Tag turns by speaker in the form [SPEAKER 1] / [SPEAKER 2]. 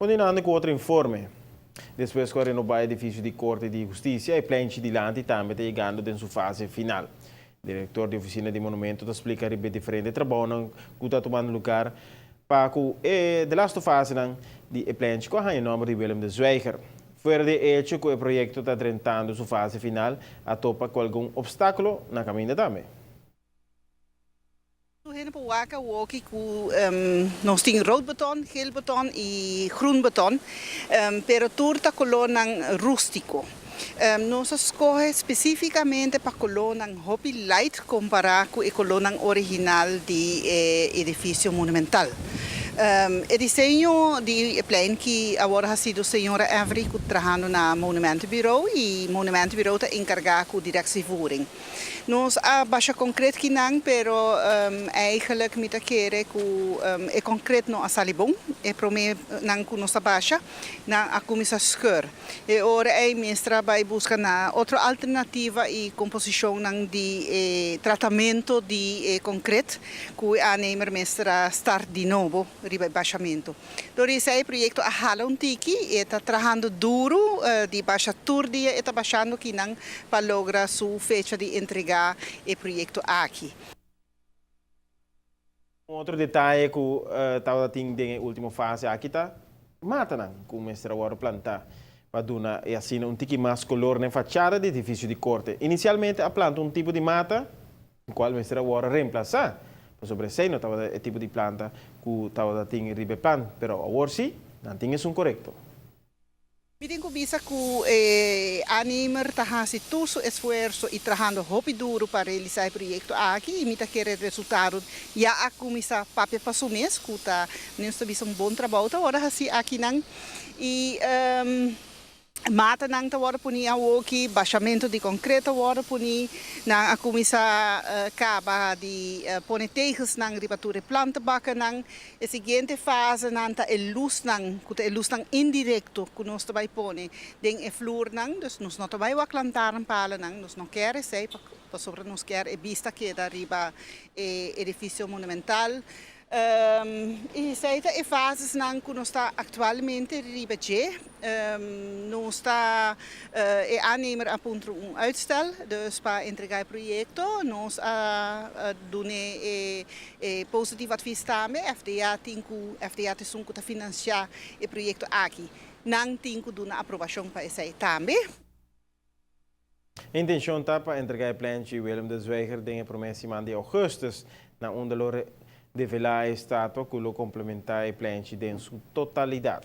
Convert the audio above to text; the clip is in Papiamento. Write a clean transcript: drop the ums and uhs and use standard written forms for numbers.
[SPEAKER 1] Continuando cu otro informe. Despues cu a renoba e edificio di Corte di Husticia, e plenchi dilanti tambe ta yegando den su fase final. Director di Oficina di Monumento ta splica riba diferente trabou cu ta tumando luga pa cu e de laatste fase di e plenchi cu e nomber di Willem de Zwijger. Fuera di hecho cu e proyecto ta drentando su fase final, a topa cu algun obstaculo na caminda tambe.
[SPEAKER 2] Hende por wak aki cu nos tin rood beton, geel beton y groen beton, pero tur ta colornan rustico. Nos a scoge specificamente pa colornan hopi light compara cu e colornan original di edificio monumental. E diseño di plenchi awor a sido señora Avery trahando na Monumentenbureau y Monumentenbureau ta encarga cu directievoering. Nos a basha concreto akinan, pero eigenlijk mi ta kere cu e concreto no a sali bon, e prome nan cu nos a basha, nan a cuminsa scheur. E ora ey mester a bay busca na otro alternativa y composicion nan di tratamento di concreto, cu e aannemer mester a start di nobo riba bashamento. Door esey e proyecto a hala un tiki, e ta trahando duro di basha tur dia e ta bashando akinan pa logra su fecha di entrega e proyecto aki.
[SPEAKER 1] Un otro detaye cu tabatin den ultimo fase aki ta matanan cu mester a planta pa duna e asina un tiki mas color na fachada di edificio di corte. Inicialmente a planta un tipo di mata, cual mester a reemplasa. Pasobra esey no tabata e tipo di planta cu tabatin riba plan, pero awor si, nan tin esun corecto.
[SPEAKER 2] Mi tin cu bisa cu aannemer ta haci tur su esfuerso y trahando hopi duro pa realisa e proyecto aki y mi ta kere resultado ya a cuminsa papia pa su mes cu ta nos ta un bon trabou awor haci akinan y mata nan ta wordo poni awoki, bashamento di concreto wordo poni, nan a cuminsa caba di pone tegels nan riba tur e plantenbakken. E siguiente fase nan ta e luz nan, cu ta e luz nan indirecto cu nos ta bay pone den e vloer nan, dus nos no ta bay wak lantaarnpalen nan, nos no kier esey, pasobra nos kier e bista keda riba e edificio monumental. Y esey ta e fases nan cu nos ta actualmente riba dje. Nos ta e aannemer a puntra un uitstel, dus pa entrega e proyecto, nos a duna e positief advies tambe. FDA tin cu FDA ta esun cu ta financia e proyecto aki. Nan tin cu duna aprobacion pa esey tambe.
[SPEAKER 1] E intencion ta pa entrega e plenchi Willem de Zwijger den e prome siman di augustus, na unda lo devela e estatua cu lo complementa e plenchi den su totalidad.